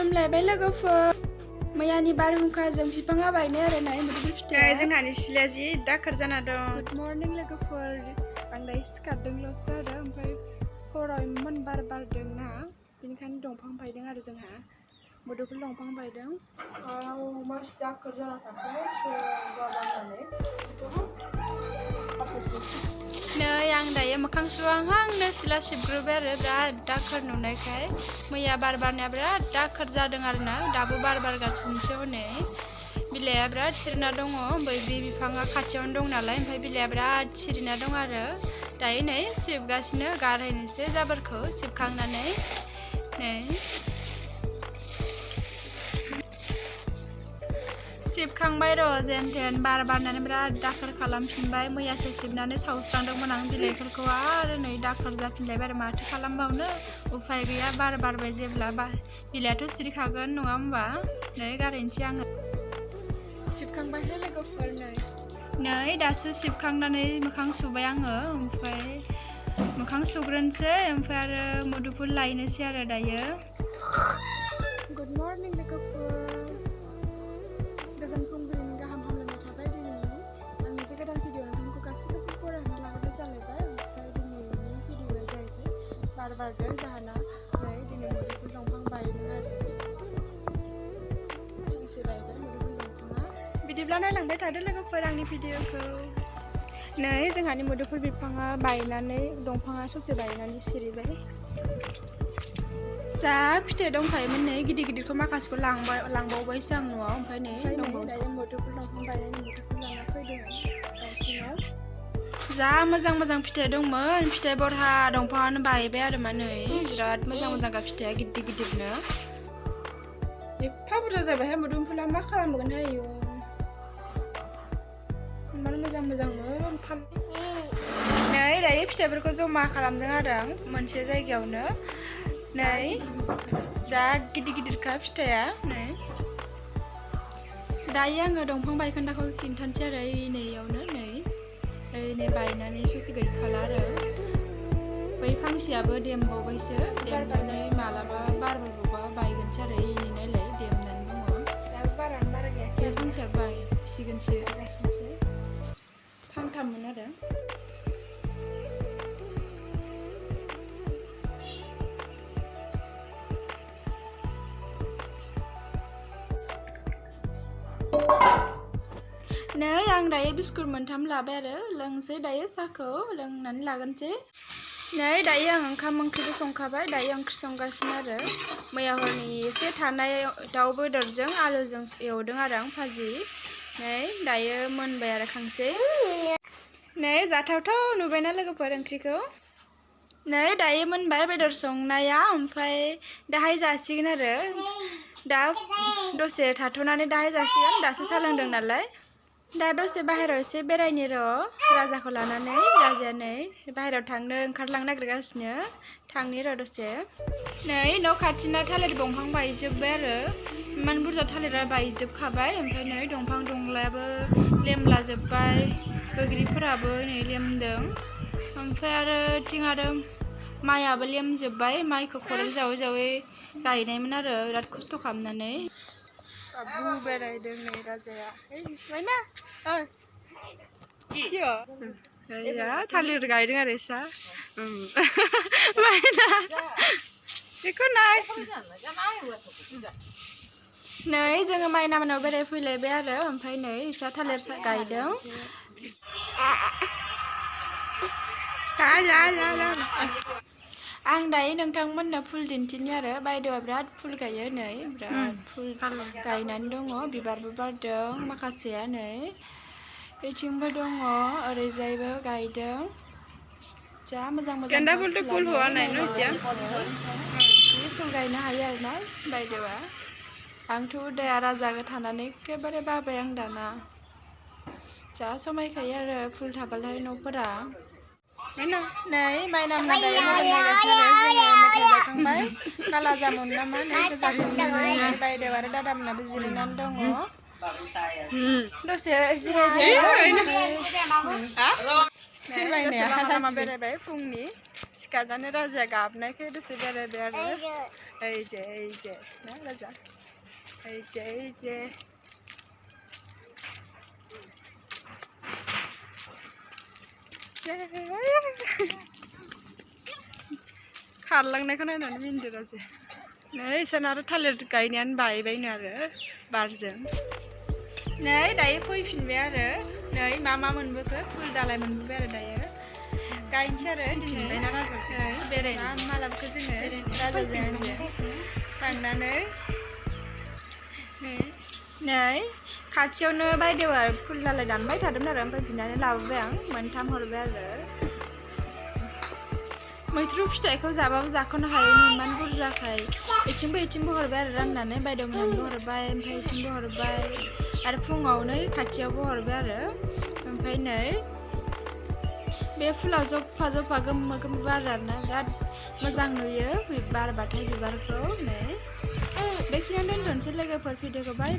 खुलुमलायबाय लोगोफोर मैयानि बारहुंखाजों बिफाङा बायनाय आरो ना मुदुफुल फिथाइया जोंहानि सिलाया जि दाखोर जाना दं। गुड मर्निं लोगोफोर आं दायो सिखारदोंल'सो आरो ओमफ्राय हराव इमान बार बारदों ना बेनिखायनो दंफां बायदों आरो जोंहा मुदुफुल दंफां बायदों। मानसि दाखोर जाना नै आं दायो मोखां सुहांहांनो सिला सिबग्रोबाय आरो बिराद दाखोर नुनायखाय मैया बार बारनाया बिराद दाखोर जादों आरो ना दाबो बार बारगासिनोसो हनै बिलाइया बिराद सिरिना दङ बैग्रि बिफाङा खाथियावनो दं नालाय ओमफ्राय बिलाइया बिराद सिरिना दं आरो दायो नै सिबगासिनो गारहैनोसै जाबोरखौ सिबखांनानै नै सिबखांबाय र' जेन थेन बार बारनानै बिराद दाखोर खालामफिनबाय मैयासो सिबनानै सावस्रांदोंमोन आं बिलाइफोरखौ आरो नै दाखोर जाफिनलायबाय आरो माथो खालामबावनो उफाय गैया बार बारबाय जेब्ला बिलाइयाथ' सिरिखागोन नङा होमबा नै गारहैनोसै आङो सिबखांबायहाय लोगोफोर नै दासो सिबखांनानै मोखां सुबाय आङो ओमफ्राय मोखां सुग्रोनोसै ओमफ्राय आरो मुदुफुल लायनोसै आरो दायो। गुड मर्निं लोगोफोर गोजोन फुंबिलिनि गाहाम हामलायनाय थाबाय दिनैनि आंनि बे गोदान भिडिअ नोंथांखौ गासैखौबो फरायना लाबोनाय जालायबाय ओमफ्राय दिनैनि भिडिअआ जाहैबाय बार बारदों जाहोना नै दिनै मुदुफुल दंफां बायदों आरो फांसे बायबाय मुदुफुल दंफाङा बिदिब्ला नायलांबाय थादो लोगोफोर आंनि भिडिअखौ नै जोंहानि मुदुफुल बिफाङा बायनानै दंफाङा ससे बायनानै सिरिबाय जा फिथाइ दंखायोमोन नै गिदिर गिदिरखौ माखासेखौ लांबावबायसो आं न'आव ओमफ्राय नै दंबावो मुदुफुल दंफां बायनानै मुदुफुल लाना फैदों गावसिनाव जा मोजां मोजां फिथाइ दंमोन फिथाइ बरहा दंफाङानो बायबाय आरो मा नै बिराद मोजां मोजांखा फिथाइया गिदिर गिदिरनो एफा बुरजा जाबायहाय मुदुफुला मा खालामगोनहाय इमान मोजां मोजांमोन नै दायो फिथाइफोरखौ जमा खालामदों आरो आं मोनसे जायगायावनो नै जा गिदिर गिदिरखा फिथाइया नै दायो आङो दंफां बायखोन्दाखौ खिन्थानोसै आरो नैयावनो नै बायनानै ससे गैखाला आरो बै फांसेयाबो देमबावबायसो देमनानै मालाबा बारबायबावबा बायगोनसो आरो नायलाय देमनानै दङ बे फांसेया बायसिगोनसो फांथाममोन आरो नै आं दायो बिस्कुट मोनथाम लाबाय आरो लोंसै दायो साहाखौ लोंनानै लागोनसै नै दायो आं ओंखाम ओंख्रिबो संखाबाय दायो ओंख्रि संगासिनो आरो मैया हरनि एसे थानाय दाउ बेदरजों आलुजों एवदों आरो आं भाजि नै दायो मोनबाय आरो खांसै नै जाथावथाव नुबायना लोगोफोर ओंख्रिखौ नै दायो मोनबाय बेदर संनाया ओमफ्राय दाहाय जासिगोन आरो दा दसे थाथ'नानै दाहाय जासिगोन दासो सा लोंदों नालाय दा दसे बाहेरायाव एसे बेरायनि र' राजाखौ लानानै राजाया नै बाहेरायाव थांनो ओंखारलांनो नागिरगासिनो थांनि र' दसे नै न' खाथिना थालिर दंफां बायजोब्बाय आरो इमान बुरजा थालिरा बायजोबखाबाय ओमफ्राय नै दंफां दंलायाबो लेमलाजोब्बाय बैग्रिफोराबो नै लेमदों ओमफ्राय आरो थिं आरो माइयाबो लेमजोब्बाय माइखौ खदाल जावै जावै गायनायमोन आरो बिराद खस्थ' खालामनानै बाबु बेरायदों नै राजाया ना थालिर गायदों आरो इसा बेखौ नाय नै जोङो माइना मोनाव बेरायफैलायबाय आरो ओमफ्राय नै इसा थालिर गायदों आं दायो नोंथांमोननो फुल दिन्थिनि आरो बायदेवा बिराद फुल गायो नै बिराद फुल गायनानै दङ बिबारबो बारदों माखासेया नै बेथिंबो दङ ओरैजायबो गायदों जा मोजां मोजां फुल गायनो हायो आरो ना बायदेवा आंथ' उदाया राजा थानानै एखेबारे बाबाय आं दाना जा समायखायो आरो फुल थाबालाय न'फोरा नै माइना मोना दायो मबाइल नायगासिनो आरो जोङो मेथाइ जाखांबाय काला जामुन नामा नै गोजा बायदेव आरो दादा मोनाबो जिरायनानै दङ दसे जिरायबाय बायनाया लामा बेरायबाय फुंनि सिखारनानै राजाया गाबनायखाय दसे बेरायबाय आरो ओइजे ना राजा ओइजे खारलांनायखौ नायनानै मिनिदों राजाया नै इसोरना आरो थालिर गायनायानो बायबायनो आरो बारजों नै दायो फैफिनबाय आरो नै मा मोनबोखो फुल दालाय मोनबोबाय आरो दायो गायनोसै आरो दिनै बेरायनो मा लाबोखो जोङो राजाजों थांनानै नै खाथियावनो बायदेवा फुल दालाय दानबाय थादोंमोन आरो ओमफ्राय बिनानै लाबोबाय आं मोनथाम हरबाय आरो मैथ्रु फिथाइखौ जाबाबो जाख'नो हायैनि इमान बुरजाखाय इथिंबो हरबाय आरो राननानै बायदेवमोननोबो हरबाय ओमफ्राय इथिंबो हरबाय आरो फुङावनो खाथियावबो हरबाय आरो ओमफ्राय नै बे फुला जफा गोमो बारो आरोना बिराद मोजां नुयो बारबाथाय बिबारखौ नै बेखिनियावनो दोनथ'नोसै लोगोफोर भिडिअखौ बाय